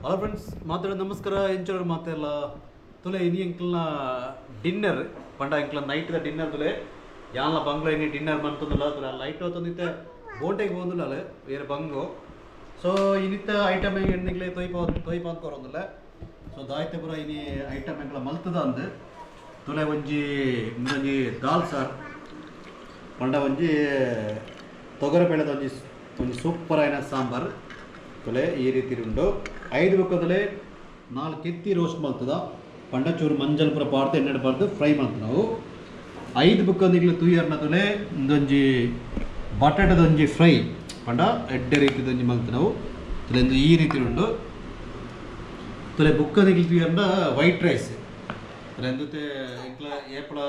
Hello friends, ಮಾತಾಡೋ ನಮಸ್ಕಾರ. ಎಂಚೋರು ಮಾತೆಲ್ಲ ತುಲೆ ಇನಿ ಎಂಕಲ್ನ ಡಿನ್ನರ್ ಪಂಡ ಎಂಕ್ಲ ನೈಟ್ ದ ಡಿನ್ನರ್ ತುಲೆ ಯಾನ್ಲ ಬಂಗ್ಲ ಇನಿ ಡಿನ್ನರ್ ಮಂತೊಂದುಲ್ಲ. ತುಲೆ ಲೈಟ್ ಹೊತ್ತೊಂದಿತ್ತೆ ಬೋಂಟೆಗೆ ಪೋಂದುಲ್ಲ ಬೇರೆ ಬಂಗು. ಸೊ ಇನ್ನಿತ್ತ ಐಟಮ್ ಎಣ್ಣೆಗ್ಲೆ ತೊಯ್ಪ ತೊಯ್ಪ ಅಂತ ಕೊರೊಂದುಲ್ಲ. ಸೊ ದಾಯ್ತೆ ಪೂರ ಇನಿ ಐಟಮ್ ಎಂಕ್ಲ ಮಲ್ತದ ಅಂದ್ ತುಲೆ ಒಂಜಿ ಒಂಜಿ ದಾಲ್ ಸಾರ್ ಪಂಡ ಒಂಜಿ ತೊಗರೆ ಬೇಳೆದ ಒಂಜಿ ಒಂಜಿ ಸೂಪರ್ ಆಯಿನ ಸಾಂಬಾರ್ ತುಲೆ ಈ ರೀತಿ ಉಂಡು. ಐದು ಬೊಕ್ಕದಲೆ ನಾಲ್ಕು ಕೆತ್ತಿ ರೋಸ್ಟ್ ಮಲ್ತದ ಪಂಡ ಚೂರು ಮಂಜಲ್ ಪೂರ ಪಾಡ್ದು ಎಣ್ಣೆ ಪಾಡ್ದು ಫ್ರೈ ಮಲ್ತ ನಾವು. ಐದು ಬೊಕ್ಕದಿಗ್ಲು ತೂಯರ್ನ ತುಲೆ ಇಂದೊಂಜಿ ಬಟಾಟದೊಂಜಿ ಫ್ರೈ ಪಂಡ ಎಡ್ಡೆ ರೀತಿದೊಂಜಿ ಮಲ್ತ ನಾವು. ತುಲೆ ಇಂದು ಈ ರೀತಿ ಉಂಡು. ತುಲೆ ಬುಕ್ಕದಿಗ್ಲು ತೂಯರ್ನ ವೈಟ್ ರೈಸ್ ತುಲೆ ಎಂದುತೆ ಎಂಕ್ಲ ಏಪಳ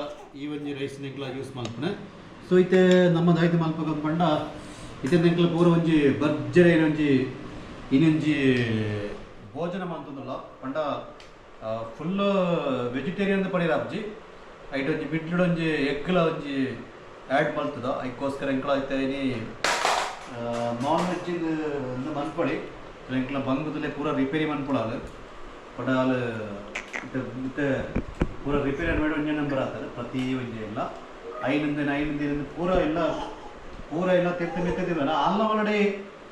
ಈ ಒಂಜಿ ರೈಸ್ ಎಂಕ್ಲ ಯೂಸ್ ಮಲ್ಪುನೆ. ಸೊ ಇತ್ತೆ ನಮ್ಮ ದಾಯ್ತು ಮಲ್ಪಕ ಪಂಡ ಇತ್ತೆ ಎಂಕ್ಲ ಪೂರ ಒಂಜಿ ಭರ್ಜರಿ ಒಂಜಿ ಇನ್ನೊಂಜಿ ಭೋಜನ ಮಂತೊಂದುಲ್ಲ. ಪಂಡ ಫುಲ್ ವೆಜಿಟೇರಿಯನ್ ಪಡಿರ ಅಬ್ಜಿ ಐಟ್ ಒಂಜಿ ಮಿಡ್ಲ್ ಒಂಜಿ ಎಗ್ಲ ಒಂಜಿ ಆ್ಯಡ್ ಮಲ್ತದ. ಐಕ್ಕೋಸ್ಕರ ಎಂಕ್ಲ ಐತೆ ಇನಿ ನಾನ್ ವೆಜ್ ಮನ್ಪೊಳಿ. ಎಂಕ್ಲ ಬಂಗುದಲ್ಲೇ ಪೂರ ರಿಪೇರಿ ಮನ್ಪೊಳಾಲು ಪಂಡ ಅಲ್ ಇತ್ತೆ ಇತ್ತೆ ಪೂರ ರಿಪೇರಿ ಮಾಡಿ ಒಂಜಿ ನಂಬರ್ ಆತದೆ ಪ್ರತಿ ಒಂಜಿ ಎಲ್ಲ ಐನಿಂದ ಐನಿಂದ ಪೂರ ಎಲ್ಲ ಪೂರ ಎಲ್ಲ ತಿರ್ತು ಮಿತ್ತಿದ್ದೀವಲ್ಲ ಅಲ್ಲ ಒಳಗಡೆ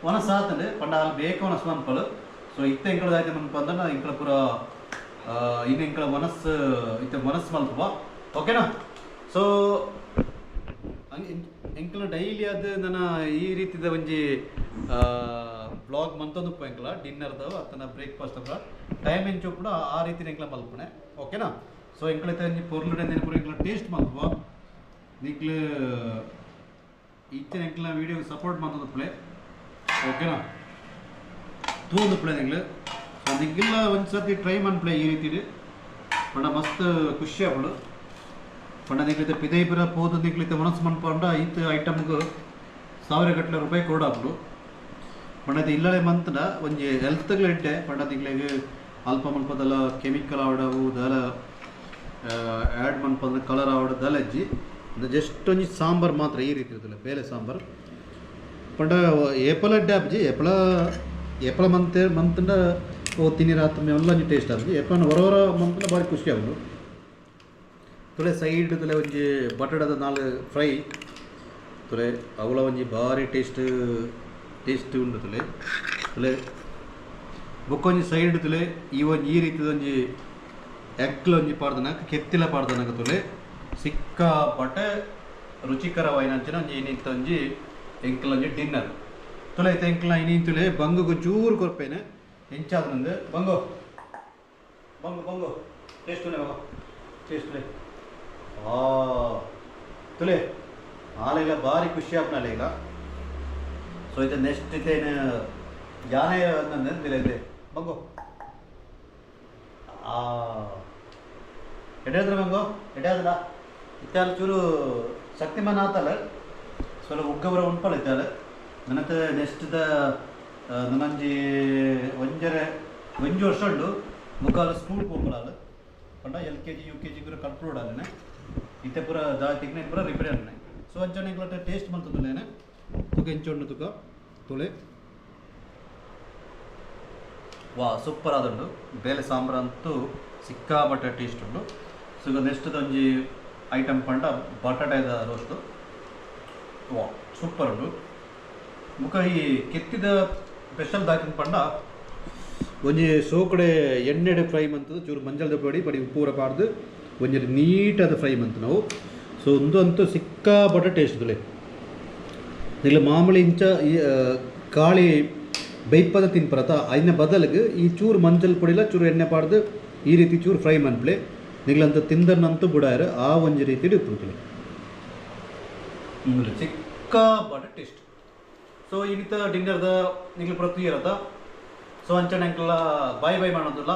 ವನಸ್ ಆತಂದೆ ಪಂಡ ಅಲ್ಲಿ ಬೇಕು ವನಸ್ ಮನ್ಪಲು. ಸೊ ಇತ್ತೆ ಎಂಕಳ ಆಯ್ತು ಮನ್ಪ ಅಂದ್ರೆ ಎಂಕಳ ಪೂರ ಇನ್ನು ಎಂಕಳ ಮನಸ್ಸು ಇತ್ತೆ ಮನಸ್ಸು ಮಲ್ಪುವ ಓಕೆನಾ. ಸೊ ಎಂಕಲ ಡೈಲಿ ಅದು ನನ್ನ ಈ ರೀತಿದ ಒಂಜಿ ಬ್ಲಾಗ್ ಮಂತೊಂದು ಎಂಕಲ ಡಿನ್ನರ್ದ ಅತ್ತನ ಬ್ರೇಕ್ಫಾಸ್ಟ್ ಪೂರ ಟೈಮ್ ಎಂಚು ಕೂಡ ಆ ರೀತಿ ಎಂಕಲ ಮಲ್ಪುನೆ ಓಕೆನಾ. ಸೊ ಎಂಕಲ ಒಂಜಿ ಪೊರ್ಲುಡೆ ಪೂರ ಎಂಕಲ ಟೇಸ್ಟ್ ಮಲ್ಪುವ. ನಿಕ್ಲು ಇತ್ತೆ ಎಂಕಲ ವೀಡಿಯೋ ಸಪೋರ್ಟ್ ಮಂತೊಂದು ಓಕೆನಾ. ತೂಂದು ಪ್ಲೇ ನಿಂಗ್ಲು. ಸೊ ನಿಗ್ಗೆಲ್ಲ ಒಂದು ಸರ್ತಿ ಟ್ರೈ ಮನ್ಪ್ಲೆ ಈ ರೀತಿ ಪಂಡ ಮಸ್ತ್ ಖುಷಿ ಆಪುಂಡು. ಪಂಡ ನಿಕ್ಲಿತ್ತೆ ಪಿದೈಪುರ ಪೋದು ನಿಕ್ಲಿತ್ತೆ ಮನಸ್ಸು ಮನ್ಪಂಡ ಈತ್ ಐಟಮ್ಗೆ ಸಾವಿರ ಗಟ್ಟಲೆ ರೂಪಾಯಿ ಕೊಡಾಪುಂಡು. ಪಂಡ ಇದು ಇಲ್ಲಳೆ ಮಂತಂಡ ಒಂಜಿ ಹೆಲ್ತ್ಗ್ಲ ಎಡ್ಡೆ. ಪಂಡ ನಿಕ್ಲೆಗ್ ಅಲ್ಪ ಮಲ್ಪದಲ್ಲ ಕೆಮಿಕಲ್ ಆವಡವು ದಾಲ ಆ್ಯಡ್ ಮನ್ಪಂದ್ರೆ ಕಲರ್ ಆವಡ ದಾಲ ಅಜ್ಜಿ ಜಸ್ಟ್ ಒಂಜಿ ಸಾಂಬಾರ್ ಮಾತ್ರ ಈ ರೀತಿ ಇರ್ತಲ್ಲ ಬೇಲೆ ಸಾಂಬಾರ್. ಪಂಡ ಏಪಲ ಎಡ್ಡೆ ಆಪುಜಿ. ಏಪಲ ಏಪಲ ಮಂತೆ ಮಂತಂಡ ಓ ತಿನ್ನಿರ ಆತ ಎಲ್ಲ ಒಂಜಿ ಟೇಸ್ಟ್ ಆಪುಜಿ. ಏಪನ ಹೊರ ಹೊರ ಮಂತಂಡ ಭಾರಿ ಖುಷಿ ಆಪುಂಡು. ತುಲೆ ಸೈಡ್ ತುಲೆ ಒಂಜಿ ಬಟಾಟದ ನಾಲ್ ಫ್ರೈ ತುಲೆ ಅವಳ ಒಂಜಿ ಭಾರಿ ಟೇಸ್ಟ್ ಟೇಸ್ಟ್ ಉಂಡು ತುಲೆ. ತುಲೆ ಬೊಕ್ಕೊಂಜಿ ಸೈಡ್ ತುಲೆ ಈ ಒಂಜಿ ಈ ರೀತಿದ ಒಂಜಿ ಎಗ್ಲ ಒಂಜಿ ಪಾಡ್ದನಕ ಕೆತ್ತಿಲ ಪಾಡ್ದನಕ ತುಲೆ ಸಿಕ್ಕಾಪಟ್ಟೆ ರುಚಿಕರವಾಯಿನಂಚಿನ ಒಂಜಿ ಇನ್ನಿತ್ತ ಒಂಜಿ ಎಂಕಲ್ ಒಂಜಿ ಡಿನ್ನರ್ ತುಲೆ. ಐತೆ ಎಂಕಲ್ನ ಇನ್ನಿನ್ ತುಲೆ ಬಂಗುಗು ಚೂರು ಕೊರ್ಪೇನೆ ಎಂಚಾದ ಬಂಗು ಬಂಗು ಬಂಗು ಟೇಸ್ಟ್ ತುಲೆ ಬಂಗು ಟೇಸ್ಟ್ ತುಲೆ ಆ ತುಲೆ ಆಲೆಲ್ಲ ಭಾರಿ ಖುಷಿ ಆಪ್ನಲ್ಲ ಈಗ. ಸೊ ಇದು ನೆಕ್ಸ್ಟ್ ಇದೇನು ಯಾನೇ ಅಂದಿಲ್ಲ ಇದೆ ಬಂಗು ಆ ಎಡೆ ಬಂಗು ಎಡೆ ಆದಲ್ಲ ಇತ್ತೆ ಅಲ್ಲಿ ಚೂರು ಶಕ್ತಿಮಾನ್ ಆತಲ್ಲ ಸ್ವಲ್ಪ ಉಗ್ಗಬರ ಉಂಪಲ್ಲ ಇದ್ದಾಳೆ. ನನತ್ತೆ ನೆಕ್ಸ್ಟ್ the ನನ್ನಂಜಿ ಒಂಜರೆ ಒಂಜಿ ವರ್ಷ ಉಂಡು ಮುಖಾಲ ಸ್ಕೂಲ್ ಪೋಪಲಾಲ ಪಂಡ L K G U K G ಪೂರ ಕಂಟ್ರೋಡ್ ಇತ್ತೆ ಪೂರ ದಾತಿಗ್ನೆ ಪೂರ ರಿಪೇರಿ ಅಣ್ಣೆ. ಸೊ ಅಂಚನೆ ಎಂಕ್ಲ ಟೇಸ್ಟ್ ಮಲ್ತೊಂದುಲ್ಲೇನೆ ತುಕ ಎಂಚ ಉಂಡು ತುಕ ತುಳೆ ವಾ ಸೂಪರ್ ಆದುಂಡು ಬೇಲೆ ಸಾಂಬಾರ್ ಅಂತೂ ಸಿಕ್ಕಾಪಟ್ಟೆ ಟೇಸ್ಟ್ ಉಂಡು. ಸೊ ಈಗ ನೆಕ್ಸ್ಟ್ ಒಂಜಿ ಐಟಮ್ ಪಂಡ ಬಟಾಟೆದ ರೋಸ್ಟು ವಾ ಸೂಪರ್ ಉಂಡು. ಬೊಕ ಈ ಕೆತ್ತಿದ ಸ್ಪೆಷಲ್ ದಾಕಿನ ಪಂಡ ಒಂಜಿ ಸೋಕಡೆ ಎಣ್ಣೆಡೆ ಫ್ರೈ ಮಂತದ್ದು ಚೂರು ಮಂಜಲ್ದ ಪೊಡಿ ಪಡಿ ಉಪ್ಪು ಪೂರ ಪಾಡ್ದು ಒಂಜಿ ನೀಟಾದ ಫ್ರೈ ಮಂತು ನಾವು. ಸೊ ಒಂದು ಅಂತೂ ಸಿಕ್ಕಾಪಟ್ಟೆ ಟೇಸ್ಟ್ ತುಲೆ. ನಿಲ್ಲ ಮಾಮೂಲಿ ಇಂಚ ಈ ಕಾಳಿ ಬೈಪದ ತಿನ್ಪರತ ಐನ ಬದಲಿಗೆ ಈ ಚೂರು ಮಂಜಲ್ ಪೊಡಿಲ ಚೂರು ಎಣ್ಣೆ ಪಾಡ್ದು ಈ ರೀತಿ ಚೂರು ಫ್ರೈ ಮನ್ಪ್ಲೆ ನಿಗ್ಲಂತ ತಿಂದರ್ನಂತೂ ಬುಡಾಯರು ಆ ಒಂಜಿ ರೀತಿ ಉಪ್ಪು ಸಿಕ್ಕಾಪಟ್ಟೆ ಟೇಸ್ಟ್. ಸೊ ಇನ್ನಿತ ಡಿನ್ನರ್ದ ನಿಗ್ಲು ಪ್ರತಿ ಇರತ್ತ. ಸೊ ಅಂಚನೆ ಎಂಕಲ ಬಾಯ್ ಬಾಯ್ ಮಾಡೋದಿಲ್ಲ.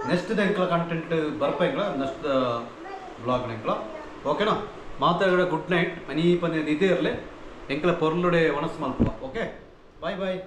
ನೆಕ್ಸ್ಟ್ ಎಂಕಲ ಕಂಟೆಂಟ್ ಬರ್ಪೆಂಗ್ಲ ನೆಕ್ಸ್ಟ್ ಬ್ಲಾಗ್ ಎಂಕಲ ಓಕೆನಾ. ಮಾತಾಡ ಗುಡ್ ನೈಟ್ ಮನಿ ಪಂದೆ ನಿದ್ದೆ ಇರಲಿ ಎಂಕಲ ಪೊರ್ಲುಡೆ ಒಣಸ್ ಮಲ್ಪ ಓಕೆ ಬಾಯ್ ಬಾಯ್.